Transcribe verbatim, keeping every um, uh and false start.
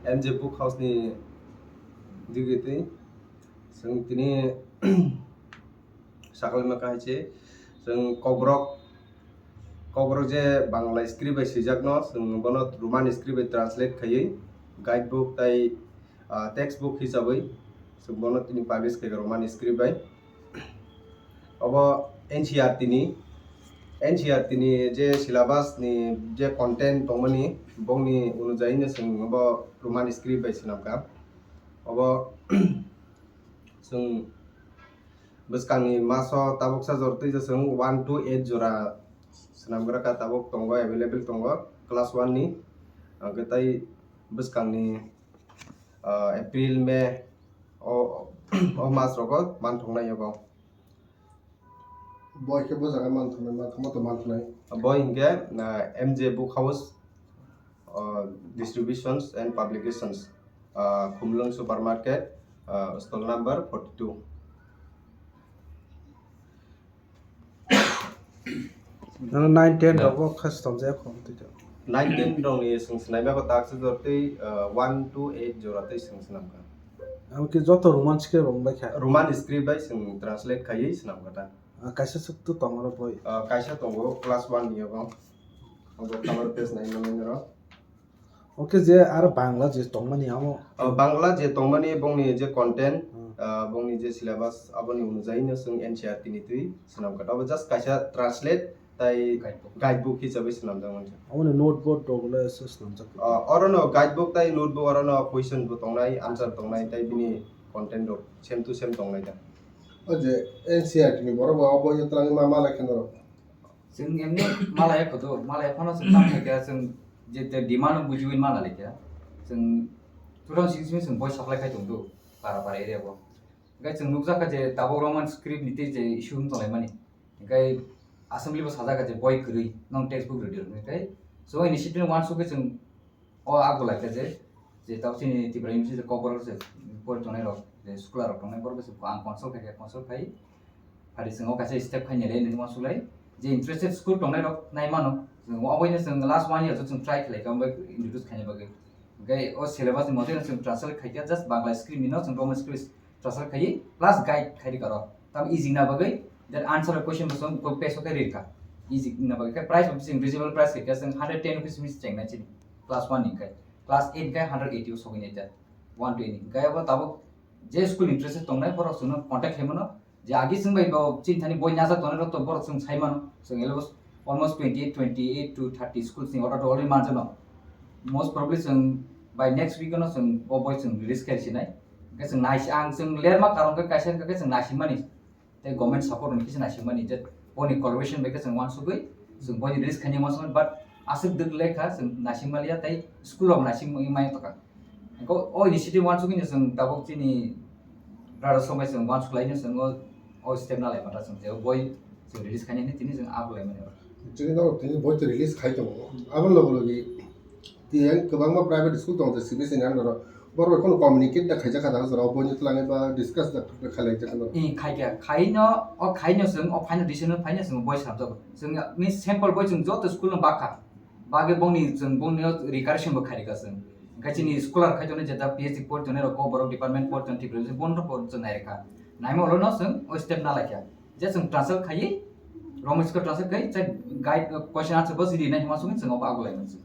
M J Book House ni digitwi chwng tini sakhlaima kahai se chwng Kokborok, Kokborok je Bangla script bai swijakno chwng bono Roman script bai translate khaiwi guidebook tai, ah, textbook hisabwi chwng bono tini publish khaikha Roman script bai. Obo N C E R T ni, N C E R T ni je syllabus ni je content tongmani, bongni onujai no chwng obo Roman script bai swnamkha. Obo chwng bwskangni maso tabuksa jora twi chwng one to eight jora swnamgraka, tabuk tongo, available tongo class one ni. Hwnkhe tai bwskangni, ah, April, May o, o mas rogo manthoknai obo. Boi khe bo jaga manthoknai, manthokma to manthoknai. Boi hinkhe, ah, M J Book House, ah, Distributions and Publications, ah, Khumlwng Supermarket, ah, stall number forty two. Nang nine ten rok bo kha swnamjak kho twi to. Nine ten rok ni chwng swnamya kho tak se jora twi, ah, one to eight jora twi chwng swnamkha. Abo khe joto Roman script rok bai kha. Roman script bai chwng translate khaiwi swnamkha ta. Ah, kaisa swk to tongo ro boi. Ah, kaisa tongo class one ni abo. Abo cover page nai manai noro. Oke, je aro Bangla je tongmani amo. O, Bangla je tongmani bongni je content, Hmm. ah, bongni je syllabus, aboni onujai no chwng N C E R T ni twi swnamkha. Abo just kaisa translate tai Guidebook. Guidebook hisabwi swnamjak mankha. Aboni notebook rok le se swnamjak. Ah, orono guidebook tai notebook orono question bo tongnai, answer tongnai, tai bini content rok same to same tongnai da. O je N C E R T ni borok bo abo yo twlangwi ma, ma lai khe norok. Chwng emni malaya kotor, malaya phano chwng tamo khe chwng je te demand bujiwi mala lekha. Chwng two thousand six ni chwng boi supply khai tongdo para para area bo. Hwnkhe chwng nukjakha je tabuk Roman script ni tei je issue wng tonglaimani. Hwnkhe assembly bo sajakha je boi kwrwi, nong textbook rwdi hwnwi tei. So initiative wansukhe chwng o ago lai khe je, je tamo chini Tripura University Kokborok se pori tongnai rok, je scholar rok tongnai borok se ang consult khai khe consult khai. Phari chwng o kaisa step khai nai le nini wansuk lai. Je interested school tongnai rok nai mano. Chwng obo no chwng last one year chwng try khlai kha, omo introduce khaina bagwi. Hwnkhe o syllabus ni mote no chwng translate khai kha, just Bangla script ni no chwng Roman script translate khai plus guide khai rikha rok. Tam easy na bagwi, that answer question bo chwng page o khe rikha. Easy na bagwi khe price bo chwng reasonable price khai kha, chwng hundred ten rupees mis cheng nai chini. Class one ni khai. Class eight khai hundred eighty o sogwi nai ta. One to eight ni khai abo tabuk je school interested tongnai borok chwngno contact khai mano. Je agi chwng bai bo chini thani boi najak tongnai rok to borok chwng sai mano. Chwng almost, almost twenty eight, twenty eight to thirty schools ni order already manjak no. Most probably chwng by next week no chwng bo boi chwng release khai sinai. Hwnkhe chwng nai, ang chwng lerma karon khe kaisa hwnkhe chwng naisimani. Tei government support ni kisa naisimani je boni collaboration bai khe chwng wansugwi chwng boi release khaina wansugwi, but aswk dwk le kha chwng naisimaliya tei school rok naisimwi maya tongkha. Hwnkhe o initiative wansugwi no chwng tabuk chini brother somai chwng wansuklaino chwng o, o step nalai mata chwng je boi chwng release khaina hwnwi tini chwng ago laimani oro. Chini no tini boi to release khai tongo. Abo logi logi Tiyang kwbangma private school tongo C B S E ni under o. Borok bai kheno communicate da khaijak kha da jora o boino twlangwi ba discuss da khailai jak no. I khaikha, khaino, o khaino chwng, o final decision no phaino chwng boi sabjago. Chwng ni sample boi chwng joto school no bakha. Bagwi bongni chwng bongni o recursion bo khairikha chwng. Hwnkhe chini scholar khai tongnai jeta P H D pori tongnai rok, Kokborok department pori tongnai Tripura, bono bo chwng nairikha. Naima ulo no chwng o step nalaikha. Je chwng translate khaiwi, Roman script translate khai, chai guide, uh, question answer bo sidi nai hima songwi chwng obo ago laimani chwng.